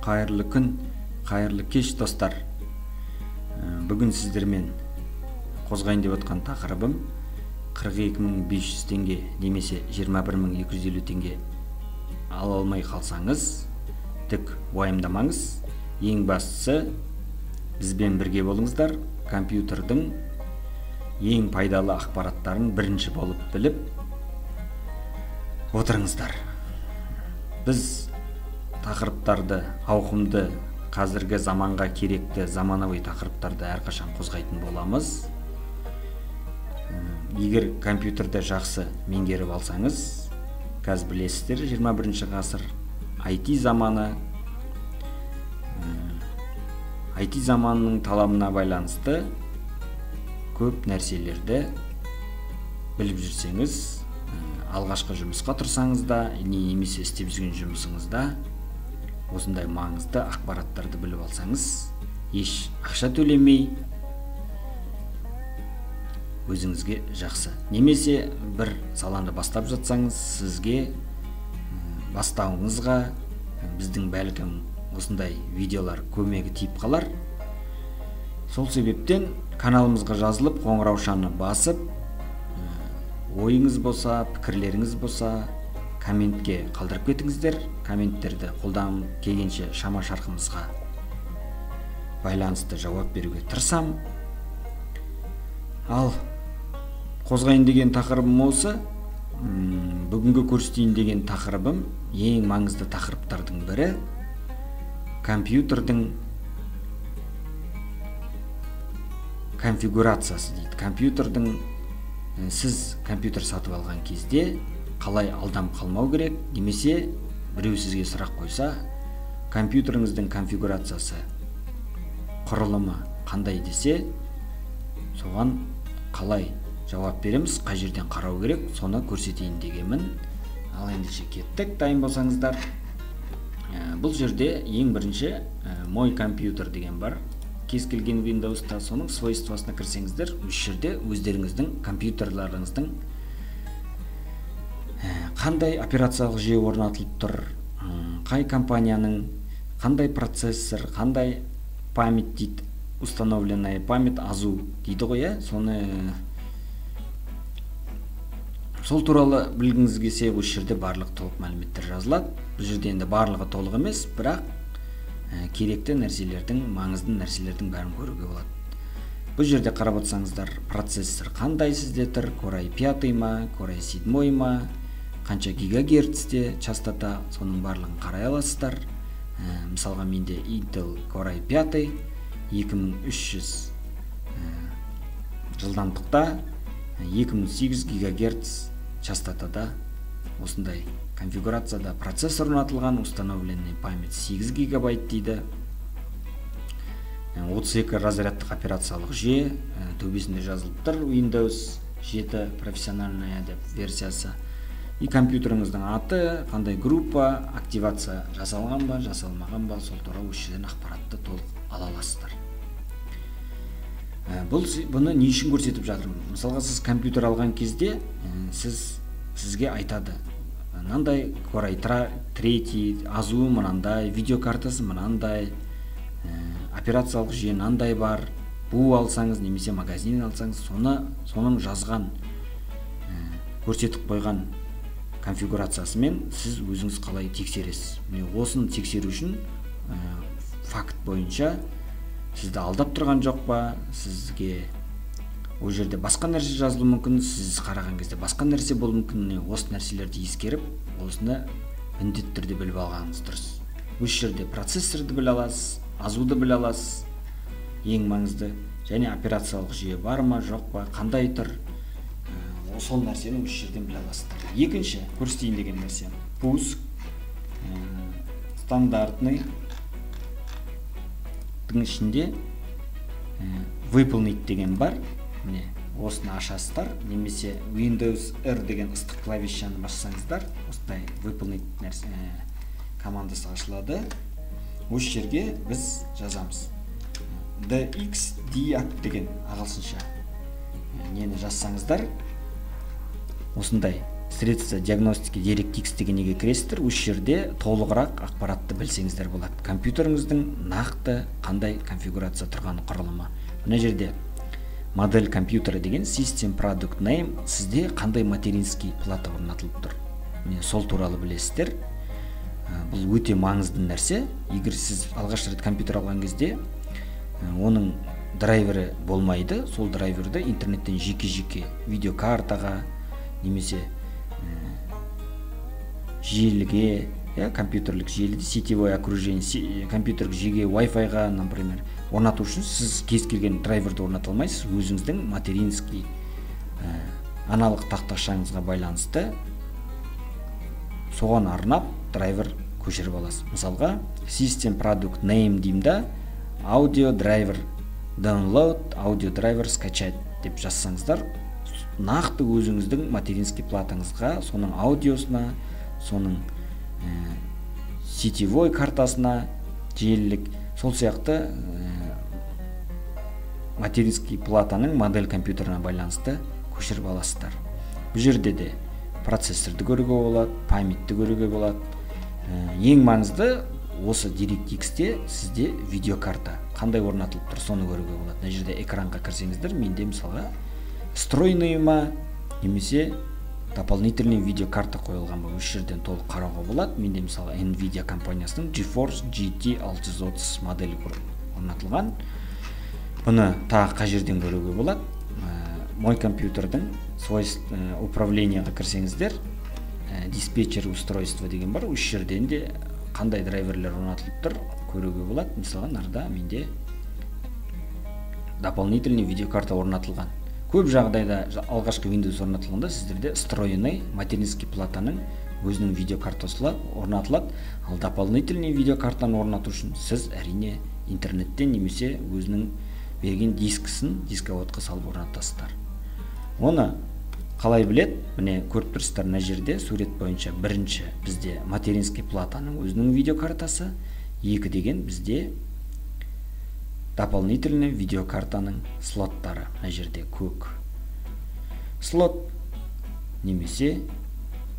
Қайырлы күн, қайырлы кеш, достар. Бүгін сіздермен қозғайын деп отқан тақырыбым 42 500 теңге немесе 21 250 теңге ала алмай қалсаңыз, түк уайымдамаңыз. Ең бастысы, бізбен бірге болыңыздар. Компьютердің ең пайдалы ақпараттарын бірінші болып біліп отырыңыздар. Біз тақырыптарды ауқымды, қазіргі заманға керекті заманауи тақырыптарды әрқашан қозғайтын боламыз. Егер компьютерді жақсы меңгеріп алсаңыз, қазір білесіздер, 21 ғасыр, IT заманы. IT заманының талабына байланысты көп нәрселерді біліп жүрсеңіз, алғашқы жұмысқа тұрсаңыз да немесе істеп жүрген жұмысыңызда осындай маңызды ақпараттарды біліп алсаңыз, еш ақша төлемей өзіңізге жақсы. Немесе бір саланы бастап жатсаңыз, сізге бастауыңызға біздің бәлкім осындай видеолар көмегі тиіп қалар. Сол себептен каналымызға жазылып, қоңыраушаны басып, ойыңыз болса, пікірлеріңіз болса, комментке қалдырып кетіңіздер. Комменттерді қолдан келгенше, шама шарқымызға байланысты жауап беруге тырысамын. Ал қозғайын деген тақырыбым осы. Бүгінгі көрсетейін деген тақырыбым ең маңызды тақырыптардың бірі — компьютердің конфигурациясы дейді. Компьютердің, сіз компьютер сатып алған кезде қалай алданып қалмау керек немесе біреу сізге сұрақ қойса, компьютеріңіздің конфигурациясы, құрылымы қандай десе, соған қалай жауап береміз, қай жерден қарау керек, соны көрсетейін дегенмін. Ал ендеше кеттік, дайын болсаңыздар. Бұл жерде ең бірінші «Мой компьютер» деген бар кез келген Windows'та. Соның свойствосына кірсеңіздер, осы жерде өздеріңіздің компьютерларыңыздың қандай операциялық жүйе орнатылып тұр, қай компанияның, қандай процессор, қандай память дейді, установленная память, ОЗУ дейді ғой, иә, соны, сол туралы білгіңіз келсе, осы жерде барлық толық мәліметтер жазылады. Бұл жерде енді барлығы толық емес, бірақ керекті нәрселердің, маңызды нәрселердің бәрін көруге болады. Бұл жерде қарап отырсаңыздар, процессор қандай сізде тұр, Core i5 ма, Core i7 ма, қанша гигагерцте частота, соның барлығын қарай аласыздар. Мысалға, менде Intel Core i5 2300 жылдамдықта, 2800 гигагерц частотада, осындай конфигурацияда процессор орнатылған. Установленный память 8 гигабайт дейді, 32 разрядтық операциялық жүйе, төбесінде жазылып тұр Windows 7 профессиональная деп версиясы. И компьютеріңіздің аты қандай, группа, активация жасалған ба, жасалмаған ба, сол туралы осы жерден ақпаратты толық ала аласыздар. Бұл бұны не үшін көрсетіп жатырмын? Мысалға, сіз компьютер алған кезде сізге айтады: мынандай Core i3, ОЗУ мынандай, видеокартасы мынандай, операциялық жүйе мынандай бар. БУ алсаңыз немесе магазиннен алсаңыз, соны, соның жазған, көрсетіп қойған конфигурациясымен сіз өзіңіз қалай тексересіз? Міне, осыны тексеру үшін, факт бойынша сізді алдап тұрған жоқ па, сізге ол жерде басқа нәрсе жазылуы мүмкін, сіз қараған кезде басқа нәрсе болуы мүмкін. Міне, осы нәрселерді ескеріп, осыны міндетті түрде біліп алғаныңыз дұрыс. Осы жерде процессорды біле аласыз, ОЗУ-ды біле аласыз, ең маңызды, және операциялық жүйе бар ма, жоқ па, қандай тұр, сол нәрсені осы жерден біле аласыздар. Екінші көрсетейін деген нәрсе — пуск, стандартный ішінде «Выполнить» деген бар. Міне, осыны ашасыздар немесе Windows R деген ыстық клавишаны бассаңыздар, осындай «Выполнить» нәрсе командасы ашылады. Осы жерге біз жазамыз dxdiag деген ағылшынша нені жазсаңыздар, осындай Средства диагностики DirectX дегенге кіресіздер. Осы жерде толығырақ ақпаратты білсеңіздер болады. Компьютеріңіздің нақты қандай конфигурация тұрған құрылымы. Мына жерде модель компьютера деген, System Product Name, сізде қандай материнский плата орнатылып тұр. Міне, сол туралы білесіздер. Бұл өте маңызды нәрсе. Егер сіз алғаш рет компьютер алған кезде оның драйвері болмайды, сол драйверді интернеттен жеке-жеке видеокартаға немесе желіге, иә, компьютерлік желіде, сетевой окружение, компьютерлік жүйеге, Wi-Fi-ға, например, орнату үшін сіз кез келген драйверді орната алмайсыз. Өзіңіздің материнский, аналық тақташаңызға байланысты соған арнап драйвер көшіріп аласыз. Мысалға, System Product Name деймін да, audio driver download, audio driver скачать деп жазсаңыздар, нақты өзіңіздің материнский платаңызға, соның аудиосына, соның сетевой картасына, желілік, сол сияқты материнский платаның модель компьютеріне байланысты көшіріп аласыздар. Бұл жерде де процессорды көруге болады, памятьті көруге болады. Ең маңызды, осы DirectX-те сізде видеокарта қандай орнатылып тұр, соны көруге болады. Мына жерде экранға кірсеңіздер, менде, мысалға, встроенный ма немесе дополнительный видеокарта қойылған ба, осы жерден толық қарауға болады. Менде, мысалы, Nvidia компаниясының GeForce GT 630 моделі орнатылған. Бұны тағы қай жерден көруге болады? Мой компьютердің свойств, управлениеға кірсеңіздер, диспетчер устройства деген бар. Осы жерден де қандай драйверлер орнатылып тұр, көруге болады. Мысалға, нарда менде дополнительный видеокарта орнатылған. Көп жағдайда алғашқы Windows орнатылғанда сіздерде встроенный материнский платаның өзінің видеокартасы орнатылады. Ал дополнительный видеокартаны орнату үшін сіз, әрине, интернеттен немесе өзінің берген дискісін дисководқа салып орнатасыздар. Оны қалай білет? Міне, көріп тұрсыздар, мына жерде сурет бойынша бірінші бізде материнский платаның өзінің видеокартасы, екі деген бізде дополнительный видеокартаның слоттары. Мына жерде көк слот немесе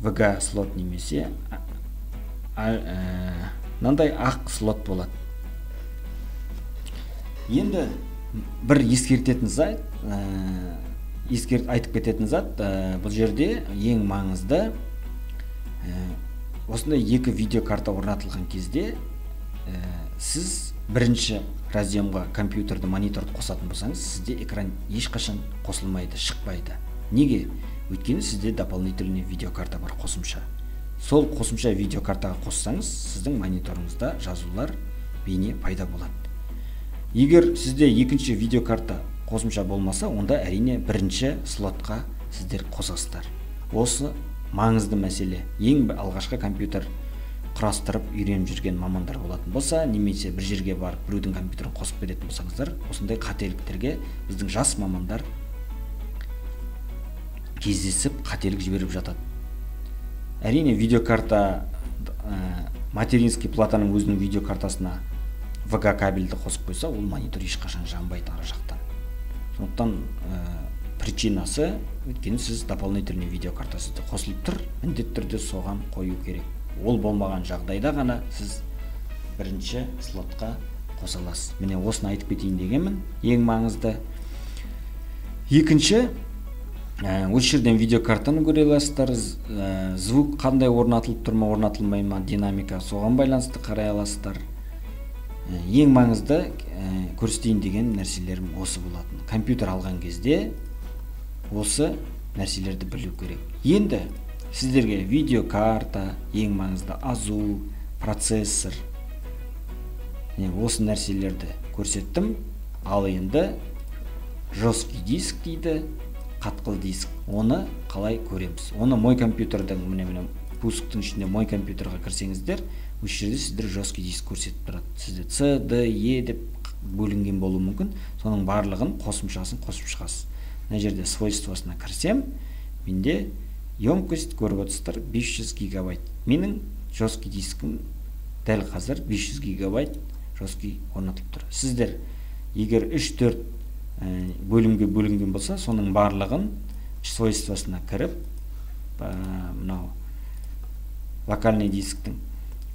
VGA слот немесе мынандай ақ слот болады. Енді бір ескертетін зат, ескерт айтып кететін зат, бұл жерде ең маңызды, осындай екі видеокарта орнатылған кезде сіз бірінші разъемға компьютерді, мониторды қосатын болсаңыз, сізде экран ешқашан қосылмайды, шықпайды. Неге? Өйткені сізде дополнительный видеокарта бар, қосымша. Сол қосымша видеокартаға қоссаңыз, сіздің мониторыңызда жазулар, бейне пайда болады. Егер сізде екінші видеокарта қосымша болмаса, онда, әрине, бірінші слотқа сіздер қосасыздар. Осы маңызды мәселе. Ең алғашқы компьютер құрастырып үйреніп жүрген мамандар болатын болса немесе бір жерге барып біреудің компьютерін қосып беретін болсаңыздар, осындай қателіктерге біздің жас мамандар кездесіп, қателік жіберіп жатады. Әрине, видеокарта, материнский платаның өзінің видеокартасына VGA кабельді қосып қойса, ол монитор ешқашан жанбайды ары жақтан. Сондықтан причинасы, өйткені сіз дополнительный видеокарта сізде қосылып тұр, міндетті түрде соған қою керек. Ол болмаған жағдайда ғана сіз бірінші слотқа қоса аласыз. Міне, осыны айтып кетейін дегенмін, ең маңызды. Екінші, осы жерден видеокартаны көре аласыздар, звук қандай орнатылып тұр ма, орнатылмай ма, динамика, соған байланысты қарай аласыздар. Ең маңызды көрсетейін деген нәрселерім осы болатын. Компьютер алған кезде осы нәрселерді білу керек. Енді сіздерге видеокарта, ең маңызды ОЗУ, процессор, осы нәрселерді көрсеттім. Ал енді жесткий диск дейді, қатқыл диск, оны қалай көреміз? Оны мой компьютердің, міне, пусктың ішінде мой компьютерға кірсеңіздер, осы жерде сіздер жесткий диск көрсетіп тұрады. Сізде C, D, E деп бөлінген болуы мүмкін. Соның барлығын, қосымшасын қосып шығасыз. Мына жерде свойствосына кірсем, менде емкость, көріп отырсыздар, 500 гигабайт. Менің жесткий дискім дәл қазір 500 гигабайт жесткий орнатылып тұр. Сіздер егер 3-4 бөлімге бөлінген болса, соның барлығын свойствосына кіріп Мынау локальный дисктің,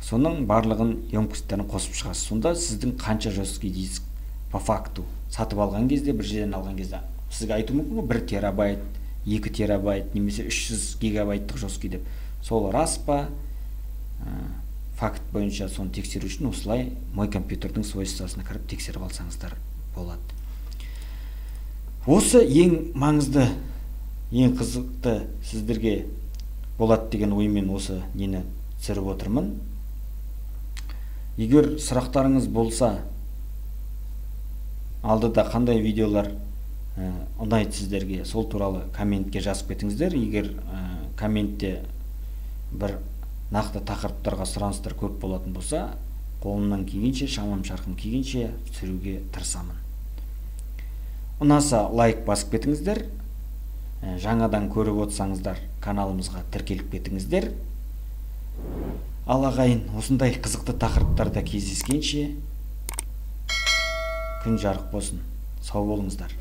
соның барлығын емкостьтарын қосып шығасыз. Сонда сіздің қанша жесткий диск по факту сатып алған кезде, бір жерден алған кезде сізге айтуы мүмкін ғой, 1 терабайт, 2 терабайт немесе 300 гигабайттық жесткий деп. Сол рас па, факт бойынша соны тексеру үшін осылай «Мой компьютердің» свойствосына кіріп, тексеріп алсаңыздар болады. Осы ең маңызды, ең қызықты сіздерге болады деген оймен осы нені түсіріп отырмын. Егер сұрақтарыңыз болса, алдыда қандай видеолар ұнайды сіздерге, сол туралы комментке жазып кетіңіздер. Егер комментте бір нақты тақырыптарға сұраныстар көп болатын болса, қолымнан келгенше, шамам шарқым келгенше түсіруге тырысамын. Ұнаса, лайк басып кетіңіздер. Жаңадан көріп отырсаңыздар, каналымызға тіркеліп кетіңіздер. Ал, ағайын, осындай қызықты тақырыптарда кездескенше, күн жарық болсын, сау болыңыздар.